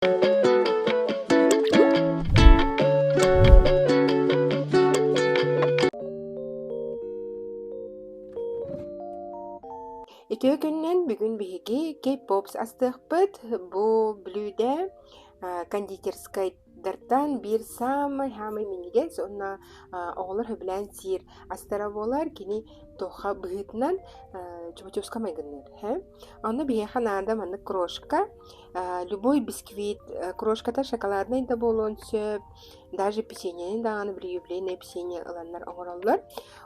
Үтүө күнүнэн бүгүн биһиги K-pops астыахпыт. Бу бүлүүдэ кондитерскайдартан биир саамай-саамай минньигэс уонна оҕолор сөбүлээн сиир астара буолар. Кини туохха быһыытынан чубучуска майгынныыр. Онно биһиэхэ наада маннык крошка, Любой бисквит крошката шоколаднай да буолуон сөп, даже печеньени даҕаны били юбилейное печенье ыланнар оҥороллор.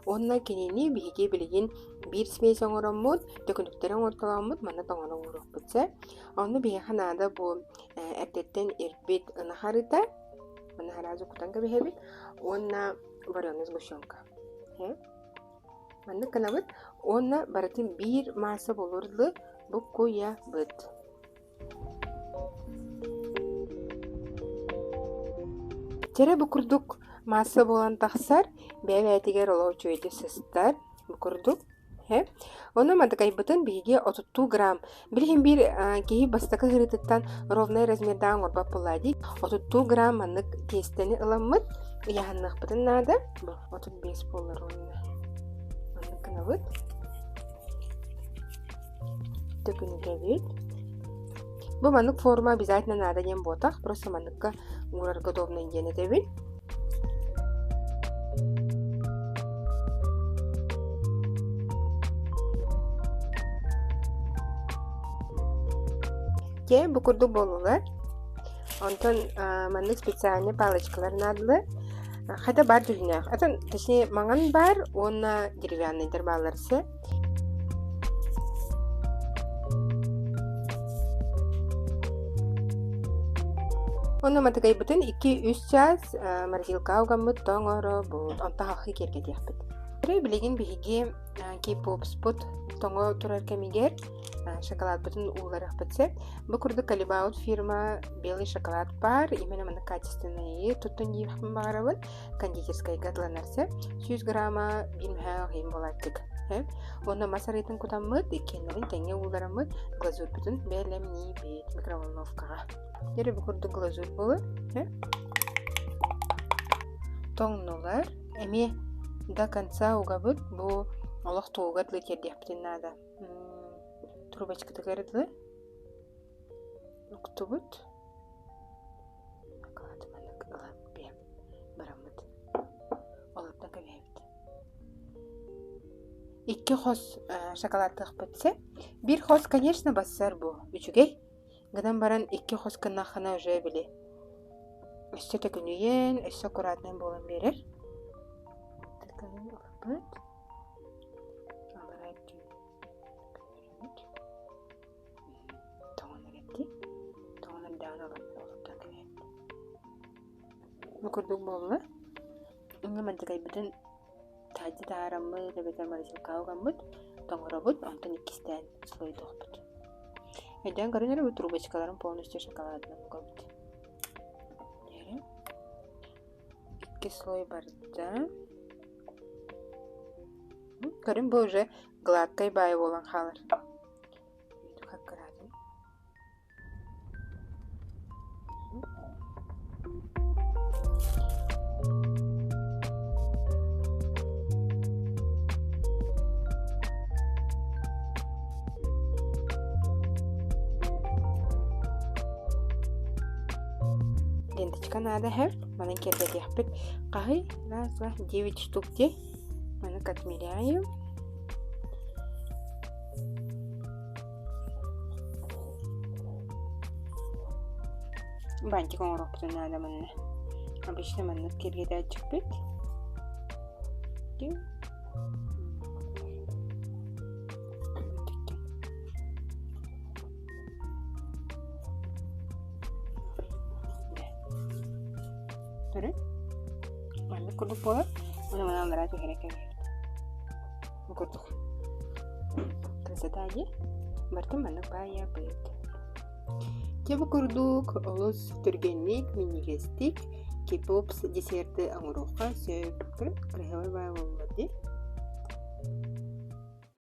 Уонна кинини биһиги билигин биир смесь оҥороммут, төкүнүктэри оҥортолооммут манна тоҥоро ууруохпут сөп. Онно биһиэхэ наада бу эрдэттэн ирбит ынах арыыта, манна сразу кутан кэбиһэбит уонна вареная сгущенка. Маннык гынабыт уонна барытын биир маасса буолуор дылы буккуйабыт. Чэрэ бу курдук маасса буолан тахсар, бэйэ-бэйэтигэр олох үчүгэйдик сыстар бу курдук. Онно мадыкайбытын биһиги отуттуу грамм, билигин биир киһи бастакы сырыытыттан ровнай размердаах оҥорбот буоллаа дии. Отуттуу грамм маннык тиэстэни ыламмыт, ыйааһынныахпытын наада. 35 буолар уонна маннык гынабыт. Төкүнүтэбит. Бу маннык форма обязательно наада диэн буотах, просто манныкка уурарга удобно диэн этэбин. Дьэ, бу курдук буоллулар. Онтон маннык специальный палочкалар наадалар. Хата баар дьүһүнээх. Атын, точнее, маҥан баар уонна деревянныйдар бааллар сөп. Онно матыгайбытын 2-3 чаас морозилкаҕа угаммыт тоҥоробут, онтон халхыы киэргэтиэхпит. Билигин биһиги кей-попспут тоҥо турар кэмигэр шоколадпытын ууларыахпыт сөп. Бу курдук Калибаут фирма белый шоколад баар, именно маннык качественный туттун диэхпин баҕарабын. Кондитерскайга атыланар сөп. 100 грамма биир мөһөөх иһин буолааччык. Уонна мас арыытын кутаммыт, иккиэннэрин тэҥҥэ уулараммыт, глазурьбутун бэлэмниибит микроволновкаҕа. Дьэ бу курдук глазурь буолар. Тоҥнулар. Эмиэ до конца угабыт. Бу олох тугугар дылы тиэрдиэхпитин наада. Трубочкатыгар дылы уктубут. Шоколады маннык ылан бараммыт. Олордон кэбиһэбит. Икки хос шоколадтыахпыт сөп. Биир хос, конечно, бассар бу. Үчүгэй. Гынан баран икки хос гыннаххына уже били өссө төкүнүйэн, өссө аккуратнай буолан биэрэр. Ылабыт. Аллараа Тоҥон эрэрдии. Тоҥон эрдэҕинэ олордон кэбиһэбит. Бу курдук буолла. Инньэ мадьыгайбытын таһырдьа таһаараммыт эбэтэр морозилкаҕа угаммыт, тоҥоробут, онтон иккистээн слойдуохпут. Өйдөөн көрөн эрэ бу трубочкаларын полностью шоколадынан угабыт. Икки слой барда. Көрүн бу уже гладкай баайы буолан хаалар. Ленточка наада иһэр. Манан киэргэтиэхпит. Хаһый? Раз, два, девять штук дии. Маны отмеряем. Бантик оҥоруохпутун наада манна. Обычно маннык киэргэтээччикпит. Көрүн. Маннык курдук буолар. Уонна манан аллараа түһэрэн кэбиһэбит. Бу курдук. Красота дии. Барытын маннык баайабыт. Дьэ бу курдук олус түргэнник, минньигэстик кипопс десерты оҥоруохха сөп. Красивый баай буолла дии.